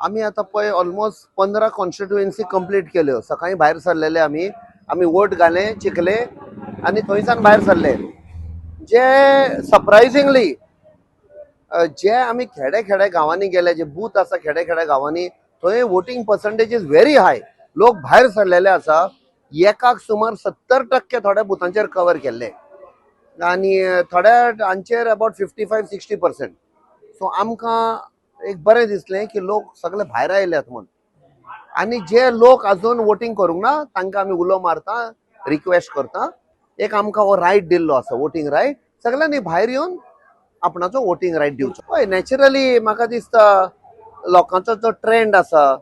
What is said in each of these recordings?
आमी आतां पळय ऑलमोस्ट 15 कॉन्स्टिट्युएन्सी कंप्लीट केल्यो. सकाळी भायर सरलेले आमी. आमी वोट घाले, जिखले आनी थंयसान भायर सरले. जे सरप्रायझिंगली जे आमी खेडे खेडे गांवांनी गेले, जे बूथ आसा खेडे खेडे गांवांनी, थंय voting percentage is very high. लोक भायर सरलेले आसा. एकाक सुमार 70% थोड्या बुथांचेर कवर केल्ले आनी थोड्या हांचेर about 55-60%. So आमकां एक बरें दिसलें की लोक सगळे भायर आयल्यात म्हूण. आनी जे लोक अजून वोटींग करूंक ना, तांकां आमी उलो मारता, रिक्वेस्ट करता. एक आमकां हो रायट दिल्लो आसा, वोटींग रायट, सगळ्यांनी भायर येवन आपणाचो वोटींग रायट दिवचो. हय, नॅचरली म्हाका दिसता लोकांचो जो ट्रेंड आसा,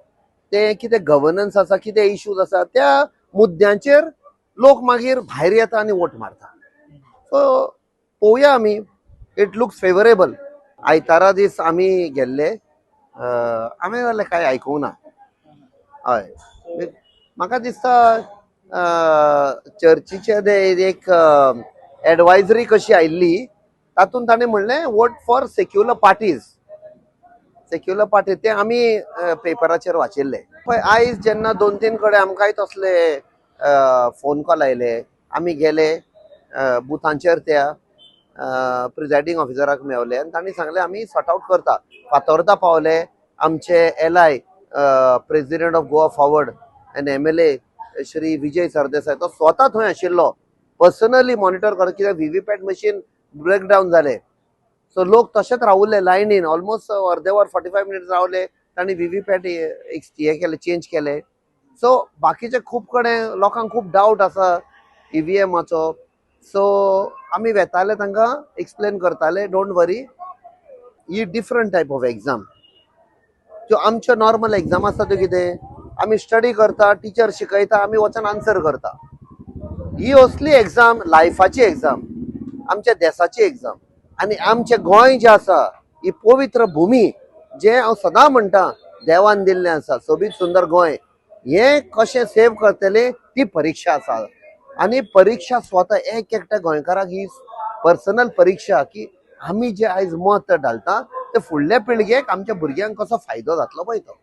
ते कितें गवर्नन्स आसा, कितें इश्यूज आसा, त्या मुद्द्यांचेर लोक मागीर भायर येता आनी वोट मारता. सो पळोवया आमी, it looks favourable. आयतारा दीस आमी गेल्ले, आमी जाल्यार कांय आयकूंक ना. हय, म्हाका दिसता चर्चीचे ते एक एडवायजरी कशी आयिल्ली, तातूंत ताणें म्हणलें, vote for secular parties, secular party. ते आमी पेपराचेर वाचिल्ले. पळय, आयज जेन्ना दोन तीन कडेन आमकांय तसले फोन कॉल आयले, आमी गेले बुथांचेर, त्या प्रिजायडींग ऑफिसराक मेवले आनी तांणी सांगलें, आमी सॉर्ट आउट करता. फातोर्दा पावले आमचे ally, president of Goa Forward and MLA Shri Vijay Sardesai, तो स्वता थंय आशिल्लो, पर्सनली मॉनिटर करत, कित्याक व्हीव्हीपॅट मशीन ब्रेकडावन जाले. सो लोक तशेच रावले लायनीन, ऑलमोस्ट अर्दे वर, 45 मिनिट्स रावले. तांणी व्हीव्हीपॅट हे केले, चेंज केले. सो बाकीचे खूब कडेन लोकांक खूब डावट आसा ईव्हीएमाचो. सो आमी वेताले, तांकां एक्सप्लेन करताले, don't worry, he different type of exam. त्यो आमच्यो नॉर्मल एक्झाम आसता, त्यो कितें आमी स्टडी करता, टिचर शिकयता, आमी वचून आन्सर करता. ही असली एक्झाम लायफाची एक्झाम, आमच्या देसाची एक्झाम. आनी आमचें गोंय जें आसा, ही पवित्र भुमी, जें हांव सदां म्हणटा, देवान दिल्लें आसा, सोबीत सुंदर गोंय, हें कशें सेव करतले ती परिक्षा आसा. आनी परिक्षा स्वता एक एकट्या गोंयकाराक ही पर्सनल परिक्षा की आमी जे आयज मत घालता, ते फुडल्या पिळगेक, आमच्या भुरग्यांक कसो फायदो जातलो पळय तो.